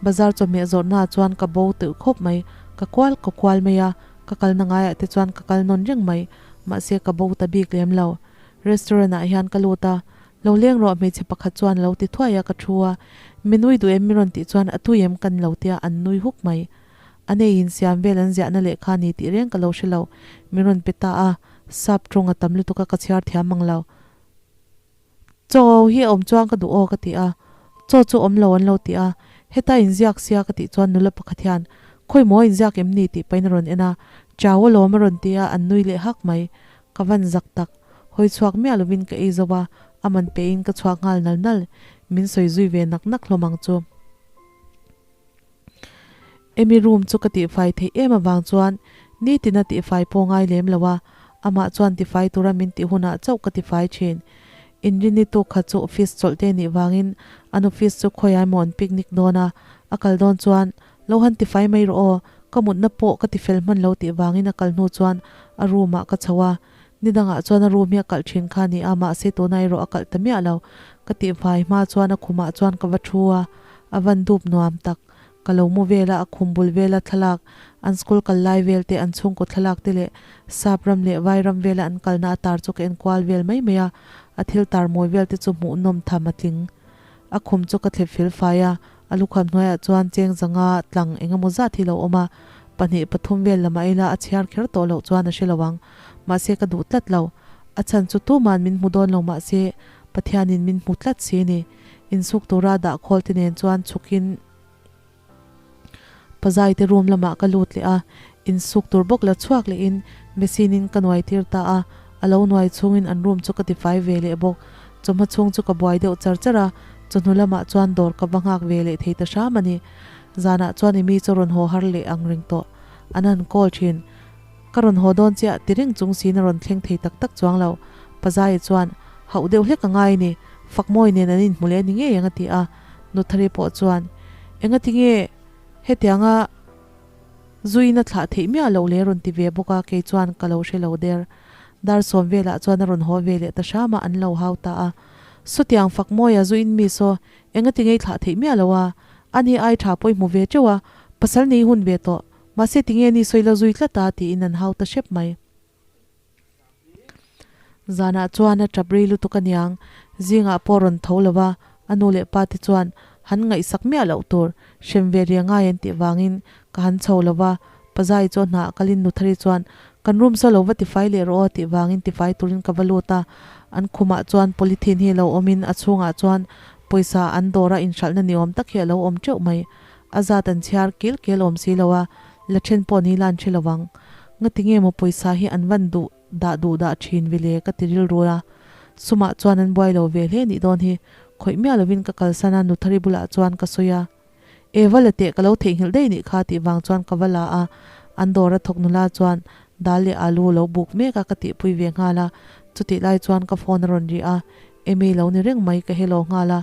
bazar chawhmeh zawrhna ah chuan ka bo teuh khawp mai. Ka kual ka kual mai a, Ka kalna ngaiah te chuan ka kal nawn reng mai, mahse ka bo ta bik lem lo. Restaurant ah hian ka lut a, Lo leng rawh hmeichhe pakhat chuan lo ti thuai a ka thu a, Mi nui duh em mi rawn tih chuan a tui em kan lo tia an nui huk mai. A nei in siam vel an ziahna lehkha ni tih reng ka lo hre lo, min rawn pe ta a, sap tawng a tam lutuk a ka chhiar thiam mang lo. Chaw hi a awm chuan ka duh aw ka ti a, chaw chu awm lo an lo ti a, heta inziak sia ka tih chuan nula pakhat hian khawi maw inziak em ni tih pahin a rawn en a, chau alawm a rawn ti a, an nui leh hak mai. Ka van zak tak, hawi chhuak miah lovin ka ei zo a, a man pehin ka chhuak nghal nal nal, min sawi zui ve nak nak hlawm ang chu. Emy room chu ka tihfai theih em avang chuan nitin a tihfai pawh ngai lem lo a, amah chuan tifai tura min tih hunah chauh ka tifai thin. Inrini tuk khat chu office chawlh te nih vangin an office chu khawiah emaw an picnic dawn a, a kal dawn chuan lo han tifai mai rawh aw, ka mutna pawh ka tifel hman lo tih vangin a kal hnu chuan a room ah ka chho a, nidangah chuan a room hi a kalh thin kha a ni a, mahse tunah erawh a kalh ta miah lo. Ka tihfai hma chuan a khumah chuan ka va thu a, a van dup nuam tak. Ka lo mu vel a, a khum bul vela thlalak, an school kal lai vel te, an chhungkaw thlalak te leh sap ram leh vai ram vela an kalna a tar chu ka en kual vel mai mai a, a thil tar mawi vel te chu hmuhnawm tham a tling. A khum chu ka thlep fel fai a, a lukham hnuaiah chuan cheng zanga tlang eng emaw zat hi lo awm a, pahnih pathum vel lamah ila a chhiar kher tawh loh chuan a hre lo ang. Mahse ka duh tlat lo. A chhan chu tuman min hmu dawn lo mahse Pathianin min hmu tlat si a ni. Insuk tura dah khawl te nen chuan chhukin Pazai te room lamah ka lut leh a, insuk tur bawk la chhuak lehin machine in ka nuai tir ta a, a lo nuai chhungin an room chu ka tifai ve leh bawk. Chawhma chhung chu ka buai deuh char char a, chawhnu lamah chuan dawr ka va nghak ve leh thei ta hram a ni. Zanah chuan i mi chu rawn haw har leh ang reng tawh. An han call thin. Ka rawn haw dawn chiah ti reng chung siin a rawn thleng thei tak tak chuang lo. Pazaia chuan, Hauh deuh hlek a ngai ni, Fakmawi nen an inhmu leh a ni ngei ang a ti a. Nuthari pawh chuan, Engati nge hetianga zuiin a thlah theih miah loh le rawn ti ve bawk a, kei chuan ka lo hre lo der. Dar sawm velah chuan a rawn haw ve leh ta hram a, an lo hau ta a. Sawtiang Fakmawia zuiin mi saw, engati nge i thlah theih miah lo a? Ani ai tha pawh i hmu ve teuh a, pasal nei hun ve tawh. Mahse tinge ni sawi lo zui tlat a tiin an hau ta hrep mai. Zanah chuan a tap rei lutuk aniang, zingah pawh rawn tho lo va, a nu leh pa te chuan han ngaihsak miah loh tur, hrem ve ria ngai an tih vangin ka han chho lo va, Pazai chu a hnah kalin Nuthari chuan kan room saw lo va tifai leh rawh aw tih vangin tifai turin ka va lut a, an khumah chuan polythene hi lo awmin a chhungah chuan pawisa an dawra inhralhna ni awm tak hi a lo awm teuh mai. A zat an chhiar kel kel awm si lo a, la then pawh ni la an hre lo ang. Ngati nge maw pawisa hi an van duh dah duh dah thin vile ka ti rilru a. Sumah chuan an buai lo ve hle nih dawn hi, khawih miah lovin ka kalsan a Nuthari bulah chuan ka sawi a. E va la teh ka lo theihnghilh daih nih kha tih vang chuan ka va la a, an dawr a thawk nula chuan dal leh alu lo buk mek a ka tihpui ve nghal a, chutih lai chuan ka phone a rawn ri a, Amy lo ni reng mai ka hello nghal a,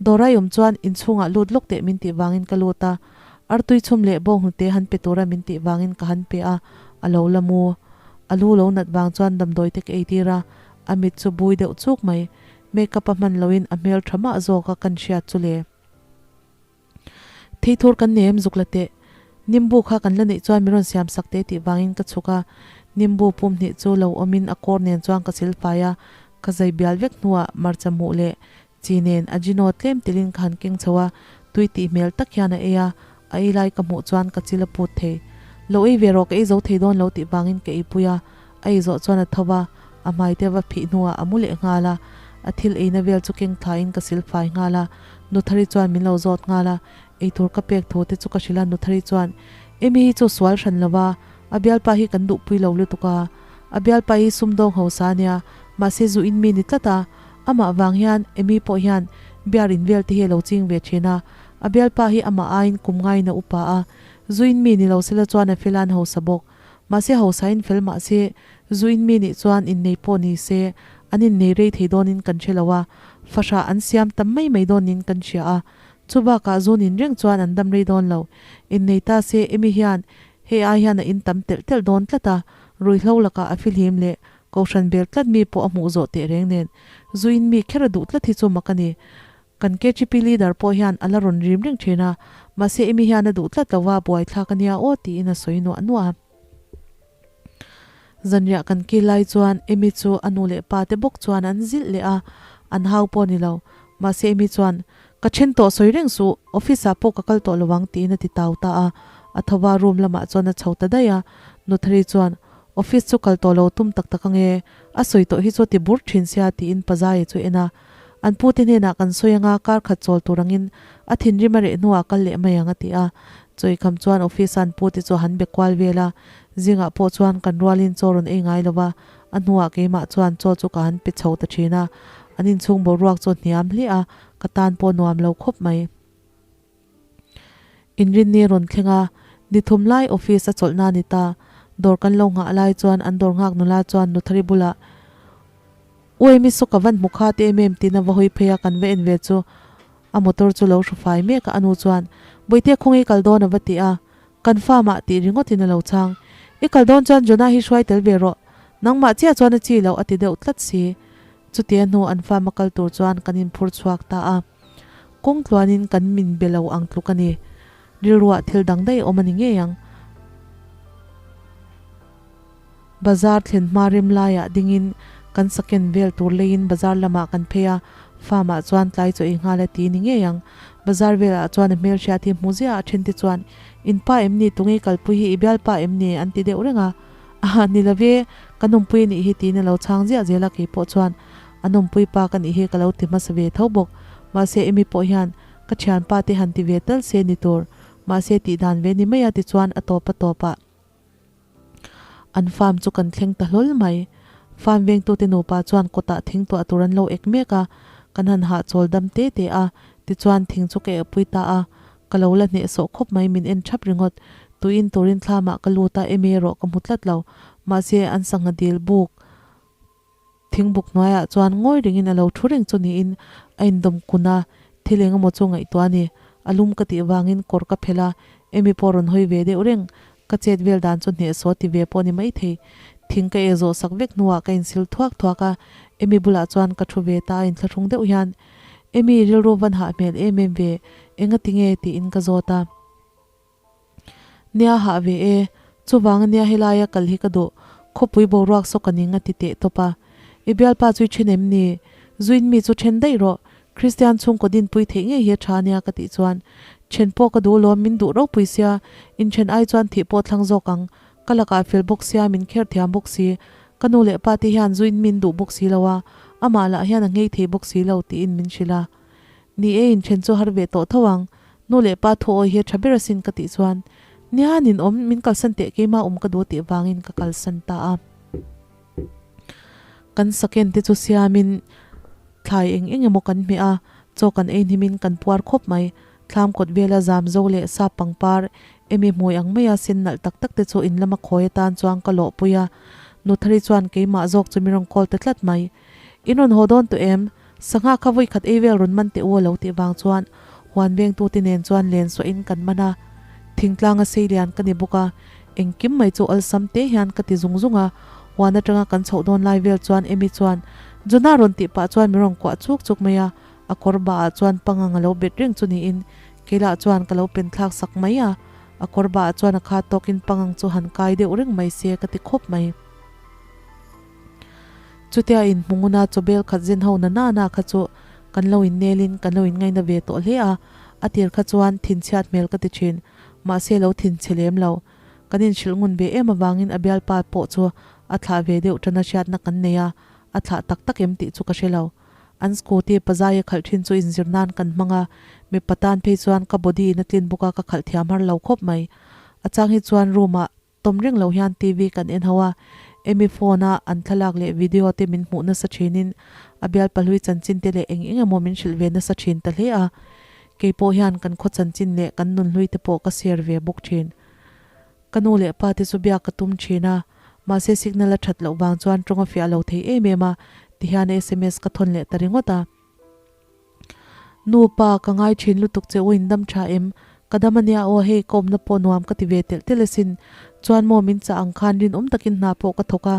Dawrai awm chuan inchhungah lut lawk teh min tih vangin ka lut a, artui chhum leh bawnghnute han pe tura min tih vangin ka han pe a, a lo la mu. A lu lo nat vang chuan damdawi te ka ei tir a, a mit chu bui deuh chuk mai. Makeup a hman loin a hmel tha mah zawk a kan hriat chu le. Theithur kan nei em zuk la teh. Nimbu kha kan la neih chuan min rawn siam sak teh tih vangin ka chhuk a, nimbu pum hnih chu lo awmin a kawr nen chuan ka sil fai a, ka zai bial vek hnuah hmarcha hmuh leh Chi nen a Gino tlem telin ka han keng chho a, tui tih hmel tak hian a ei a, a ei lai ka hmuh chuan ka chil a put thei. Lo ei ve rawh ka ei zo thei dawn lo tih vangin ka eipui a, a ei zawh chuan a tho va, a hmai te va phih hnuah a mu leh nghal a, a thil eina vel chu keng thlain ka sil fai nghal a, Nuthari chuan min lo zawt nghal a, eitur ka pek thu te chu ka hrilh a, Nuthari chuan, Emi hi chu sual hran lo va, a bialpa hi kan duhpui lo lutuk a, a bialpa hi sumdawng hausa a nia, mahse zu in mi ni tlat a, Amah vang hian Amy pawh hian beer in vel te hi a lo ching ve thin a, a bialpa hi amah aiin kum ngaiin a upa a, zuin mi ni lo sela chuan a fel a an hausa bawk. Mahse hausain fel mahse zuin mi nih chuan innei pawh ni se an innei rei thei dawnin kan hre lo a, fahrah an siam tam mai mai dawnin kan hria a, chubakah zun in reng chuan an dam rei dawn lo. Innei ta se Amy hian hei ai hian a in tam telh telh dawn tlat a, ruihhlo lakah a fihlim leh Kohhran bel tlat mi pawh a hmuh zawh teh reng nen, zuin mi kher a duh tlat hi chu mak a ni. Kan KGP leader pawh hian a la rawn rim reng thin a, mahse Amy hian a duh tlat lo va, buaithlak a nia aw tiin a sawi nuah nuah a. Zanriah kan kil lai chuan Amy chu a nu leh pa te bawk chuan an zilh leh a, an hau pawh ni lo. Mahse Amy chuan, Ka then tawh sawi reng suh, office ah pawh ka kal tawh lo ang tiin a ti tau ta a. A tho va, room lamah chuan a chho ta daih a. Nuthari chuan, Office chu kal tawh lo tum tak tak ange, a sawi tawh hi chu a ti bur thin sia tiin Pazaia chu en a. An pute hnenah kan sawi anga kar khat chawl tur angin a thinrim a reh hnuah kal leh mai ang a ti a. Chawikham chuan office a an pute chu a han be kual vel a, zingah pawh chuan kan rualin chaw rawn ei ngai lo va, a hnuah keimah chuan chaw chu ka han pe chho ta thin a. An inchhung boruak chu a hniam hle a, ka tan pawh nuam lo khawp mai. Inrinni rawn thleng a, ni thum lai office a chawlhna a ni ta. Dawr kan lo nghah lai chuan an dawr nghak nula chuan Nuthari bulah, Uaimi saw ka van hmu kha te em em tiin a va hawi phei a, kan va en ve chu a motor chu lo hru fai mek a, a nu chuan, Bawihte khawnge i kal dawn a va ti a, kan farm ah tih ringawtin a lo chhang. I kal dawn chuan Jonah hi hruai tel ve rawh, nangmah chiah chuan a chi loh a ti deuh tlat si. Chutia hnu an farm a kal tur chuan kan inphur chhuak ta a. Kawng tluanin kan min be lo ang tluk a ni. Rilruah thil dang daih a awm a ni ngei ang. Bazar thlen hma rem laiah dingin kan saken vel tur leiin bazar lamah kan phei a, farm ah chuan tlai chaw ei nghal a ti ni ngei ang. Bazar velah chuan a hmelhriat hi hmu ziah a then te chuan, In pa em ni tunge kalpui hi i bialpa em ni? an ti deuh reng a. Aha, ni lo ve, ka nawmpui a nih hi tiin a lo chhang ziah zel a, keipawh chuan a nawmpui pa ka nih hi ka lo ti hmasa ve tho bawk. Mahse Amy pawh hian ka thianpa te han ti ve tal se ni tur, mahse tih dan ve ni mai a tichuan a tawp a tawp ah. An farm chu kan thleng ta hlawl mai. Farm vengtute nupa chuan kawtah thing tuah tur an lo ek mek a, kan han hahchawl dam te te a, tichuan thing chu ka ehpui ta a, ka lo la hnehsawh khawp mai min en thap ringawt. Tuin turin thlamah ka lut a, eme erawh ka hmu tlat lo. Mahse an sangha dil buk thingbuk hnuaiah chuan ngawi ringin a lo thu reng chu niin a indawm kun a, thil eng emaw chu ngaihtuah a ni. A lum ka tih vangin kawr ka phelh a, Amy pawh rawn hawi ve deuh reng. Ka chet vel dan chu hnehsaw ti ve pawh a ni maithei. Thing ka eh zawh sak vek hnuah ka insil thuak thuak a, Amy bulah chuan ka thu ve ta a inthlahrung deuh hian, Amy, rilru van hah hmel em em ve, engati nge? tiin ka zawt a. Nia hah ve e, chuvang ania helaia kal hi ka duh, khawpui boruak saw ka ning a ti teh tawp a. I bialpa chu i then em ni? Zuin mi chu then daih rawh, Kristian chhungkaw dinpui theih ngei hi a tha ania ka tih chuan, Then pawh ka duh lawm, min duh ropui sia, inthen ai chuan thih pawh thlang zawk ang, ka lakah fel bawk sia, min kher thiam bawk si, ka nu leh pa te hian zuin min duh bawk si lo a, amah lah hian a nghei thei bawk si lo tiin min hrilh a. Ni e, inthen chu har ve tawh tho ang, nu leh pa thu awi hi a tha ber asin ka tih chuan, Nia, ninawm, min kalsan teh keimah awm ka duh tih vangin ka kalsan ta a. Kan saken te chu siamin thlai eng eng emaw kan hmeh a, chaw kan ei hnimin kan puar khawp mai. Thlam kawt vela zam zo leh sap pangpar emi hmui ang maia sen nalh tak tak te chu in lama khawi atan chuan ka lawhpui a. Nuthari chuan keimah zawk chu mi rawn call ta tlat mai. In rawn haw dawn tawh em? Sangha kha vawi khat ei vel rawn man teh u a lo tih vang chuan huan vengtute nen chuan len suahin kan man a. Thingtlanga seilian ka ni bawk a, engkim mai chu awlsam te hian ka ti zung zung a. Huan atanga kan chhoh dawn lai vel chuan Amy chuan Jonah rawn tih pah chuan min rawn kuah chuk chuk mai a, a kawr bahah chuan pangang a lo bet reng chu niin keilah chuan ka lo pen thlak sak mai a, a kawr bahah chuan a khat tawkin pangang chu han kai deuh reng mai se ka ti khawp mai. Chutia in hmunguna chawbel khat zen ho na na na kha chu kan lo in nel in kan lo in ngaina ve tawh hle a, a tir kha chuan thinchhiat hmel ka ti thin, mahse lo thinchhe lem lo. Kan in hrilh ngun ve em avangin a bialpa pawh chu a thlah ve deuh tana hriatna kan nei a, a thlah tak tak em tih chu ka hre lo. An scooty pazaia khalh thin chu inzir nan kan hmang a, mipa tan phei chuan ka body in a tlin bawk a ka khalh thiam har lo khawp mai. A chang hi chuan room ah Tawm reng lo hian TV kan en ho a, Amy phone a an thlalak leh video te min hmuh nasa thinin a bial pahlui chanchin te leh eng eng emaw min hrilh ve nasa thin ta hle a. Kei pawh hian kan khaw chanchin leh kan nunhlui te pawh ka share ve bawk thin. Ka nu leh pa te chu biak ka tum thin a, mahse signal a that loh vang chuan tawng a fiah lo thei em em a, tihian sms ka thawn leh ta ringawt a. Nu pa, ka ngai thin lutuk che u in dam tha em? Ka dam ania aw hei ka awmna pawh nuam ka ti ve telh telh asin. Chuan maw min chah ang khan rinawm takin hna pawh ka thawk a,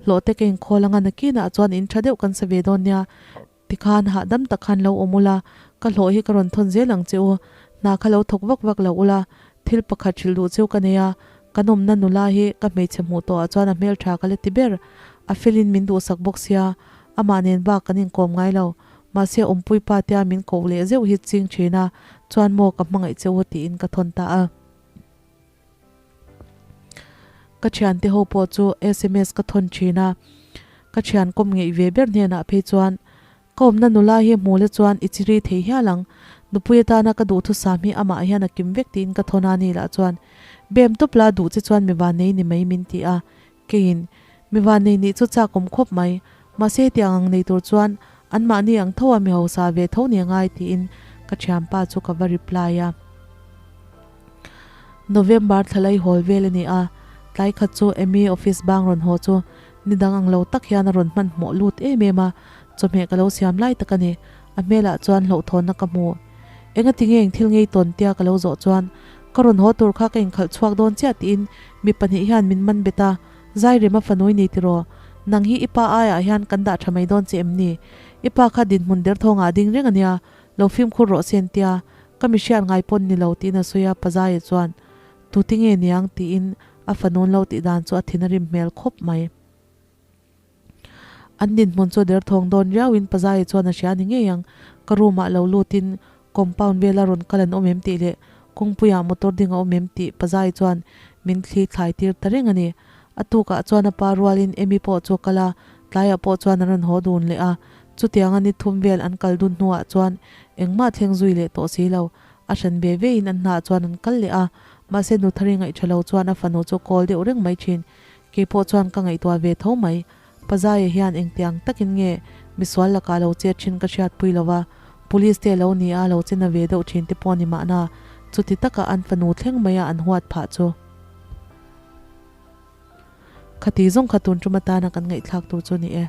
hlawh te ka inkhawl anga nakinah chuan in tha deuh kan sa ve dawn nia. Tikhan hahdam tak khan lo awm ula, ka hlawh hi ka rawn thawn zel ang che u. Hna kha lo thawk vak vak lo ula, thil pakhat hrilh duh cheu ka nei a, kan awmna nula hi ka hmeichhe hmuh tawhah chuan a hmeltha ka la ti ber. A felin min duhsak bawk sia, amah nen bak kan inkawm ngai lo. Mahse awmpui pa tia min koh leh zeuh hi ching thin a, chuan maw ka hmangaih che u tiin ka thawn ta a. Ka thiante ho pawh chu sms ka thawn thin a, ka thian kawm ngeih ve ber hnenah phei chuan ka awmna nula hi hmu la chuan i chiri thei hial ang, nupui atana ka duhthusam hi amah hian a kim vek tiin ka thawn a ni lah chuan bem tawp la duh che chuan mi vannei ni mai min ti a, Keiin, Mi vannei nih chu chak awm khawp mai, mahse hetiang ang nei tur chuan anmahni ang tho a mi hausa ve tho ni angai tiin ka thianpa chu ka va reply a. November thlalai hawl vel a ni a, tlai khat chu Amy office bang rawn haw chu ni dang ang lo tak hian a rawn hmanhmawh lut em em a, chawhmeh ka lo siam lai tak a ni, a hmelah chuan hlauhthawnna ka hmu. Engati nge eng thil ngei tawn tia ka lo zawh chuan Ka rawn haw tur kha ka inkhalh chhuak dawn chiah tiin mi pahnih hian min man bet a, Zairema fanui ni tiraw? Nang hi i pa aiah hian kan dah tha mai dawn che em ni? I pa kha dinhmun derthawngah a ding reng a nia, lo fimkhur rawh se an tia. Ka mi hriat ngai pawn ni lo tiin a sawi a, Pazaia chuan, Tute nge niang? tiin a fanu lo tih dan chu a thin a rim hmel khawp mai. An dinhmun chu derthawng dawn riauin Pazaia chuan a hria ni ngei ang. Ka room ah lo lutin compound vela rawn kal an awm em tih leh kawngpuiah motor ding a awm em tih Pazaia chuan min thli thlai tir ta reng a ni. A tukah chuan a pa rualin Amy pawh chu a kal a, tlaiah pawh chuan an rawn haw dun leh a. Chutianga ni thum vel an kal dun hnuah chuan engmah thleng zui leh tawh si lo. A hran ve vein an hnah chuan an kal leh a, mahse Nuthari ngaihṭha lo chuan a fanu chu kawl deuh reng mai ṭhin. Kei pawh chuan ka ngaihtuah ve tho mai. Pazaia hian engtiang takin nge misual lakah lo chet ṭhin ka hriatpui lo va, police te lo ni a lo chena ve deuh ṭhin te pawh ni mahna, chuti taka an fanu thleng maia an huat phah chu. Khati zawng kha tun ṭum atana kan ngaihthlak tur chu ni e.